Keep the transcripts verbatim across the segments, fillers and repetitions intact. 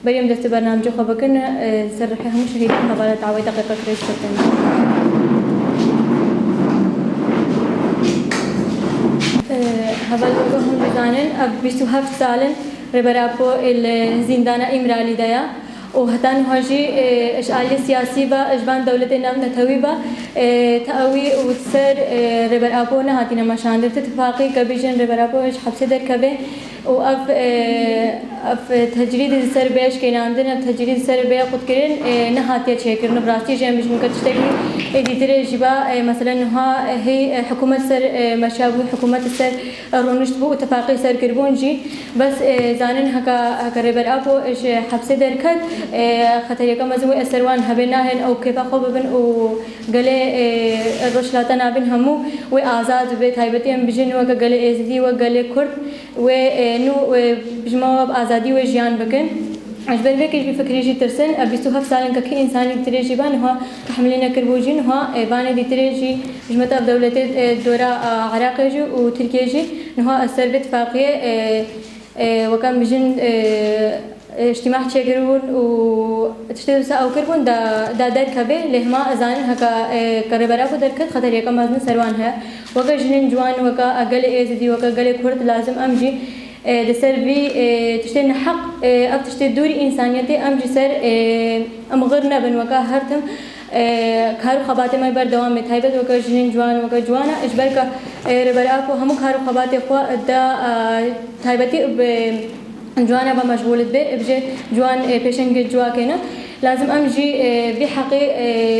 Berî em destê bernamecê xwe bikin, e, ser rihê hemû şehîdan hevala dawê deqîqek rêz ketin. E, heval weke hûn dizanin, ev bîst û heft sal in Rêber Apo ê li zîndana Îmralî de ye û heta niha jî, e, ji aliyê siyasî ve, ji van dewletê navnetewî ve, e, ta ewî û ser, e, Rêber Apo nehatîne meşandin. Ti tifaqî ke bêjin Rêber Apo ji hepsê derkeve, û ev, e, ev tecrîdê li ser bê şikênandin, ev tecrîdê li ser bê qutkirin, e, nehatiye çêkirin. Bi rastî jî em bijîn ke tiştekî êdîtirê jî ba, e, meselen niha, e, hê, e, hikûmet ser, e, meşa bû, hikûmet li ser, e, rûnişt bû û tifaqê ser kiribûn jî. Bes, e, zanin heka, heka Rêber Apo ji hepsê derket, e, xeteriyeke mezin wê ser wan hebe, nahên ew kêfa xwe bibin û gelê, e, Rojhilata Navîn hemû wê azad bibe, taybetî em bijîn weke gelê Êzidî, weke gelê Kurd. Wê, e, nû, e, ji me ve bi azadî wê jiyan bikin. Ji ber vê kê ji vî fikrî jî tirsin. Ev bîst û heft sal in ke kî însanî dîtirê jî ba niha tehmilê nekiribû jî niha, e, vanê dîtirê jî ji me tev dewletê, e, dora, a, Iraqê jî û Tirkiyê jî niha ser vê tifaqiyê, e, e, weke em bijin, e, e, îctîma çêkiribûn û tiştê wisa ew kiribûn da, da derkeve, lê hema ez zanin heka, e, ke Rêber Apo derket, xeteriyeke mezin ser wan heye. Weke jinên ciwan, weke gelê Êzidî, weke gelê Kurd lazim em jî, e, li ser vî, e, tiştê neheq, e, ev tiştê dûrî însaniyetê em jî ser, e, em xir nebin, weke her tim, e, kar û xebatê me berdewam be, taybet weke jinên ciwan, weke ciwana, ji ber ke, e, Rêber Apo hemû kar û xebatê xwe da, e, taybetî bi Ciwana ve meşgûl dibe, bije ciwan, e, pêşengê civakê ne. Lazim em jî, e, vî heqê,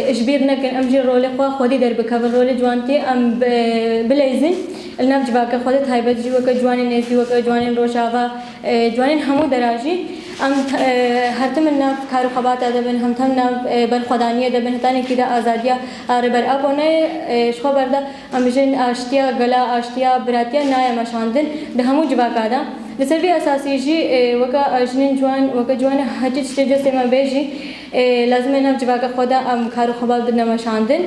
e, ji bîr nekin, em jî rolê xwe xwedî derbikevin, rolê ciwantiyê em bi-, bileyzin. Li nav civakê xwe de taybet jî weke ciwanên Êzidî, weke ciwanên Rojava, e, ciwanên hemû dera jî em te-, e, her tim li nav kar û xebata de bin, hem tim nav, e, berxwedaniyê de bin, hetanekî de azadiya, a, Rêber Apo neyê, e, ji xwe berda. Em bijin aştiya gela, aştiya biratiya nayê meşandin di hemû civaka de. Li ser vî esasî jî, e, weke, e, jinên ciwan, weke ciwanê hecî tiştê cestê me bê jî, e, lazim e nav civaka xwe de em kar û xebat bidine meşandin.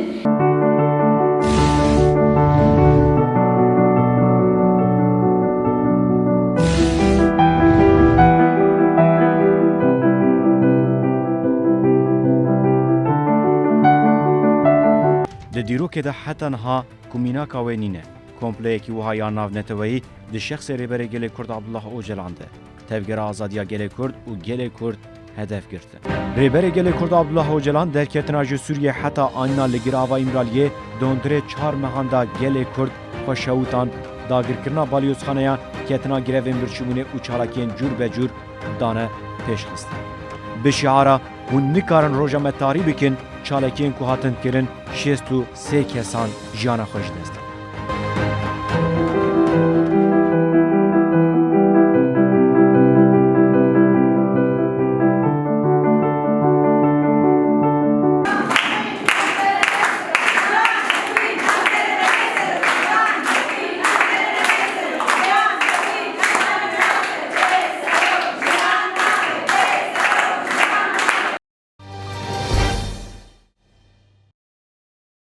Di dîrokê de heta niha ku mînaka wê nîne. Kompleyekî wiha ya navneteweyî di şexsê Rêberê Gelê Kurd Abdullah Ocalan de, Tevgera Azadiya Gelê Kurd û gelê Kurd hedef girtin. Rêberê Gelê Kurd Abdullah Ocalan derketina ji Sûriyê heta anîna li girava Îmraliyê di hundirê çar mehan de gelê Kurd xwe şewitand, dagirkirina balyozxaneyan, ketina grevên birçîbûnê û çalakiyên cûr be cûr dane pêşxistin. Bi şiara "Hûn nikarin roja me tarî bikin", çalakiyên ku hatin kirin, şêst û sê kesan jiyana xwe ji dest dan.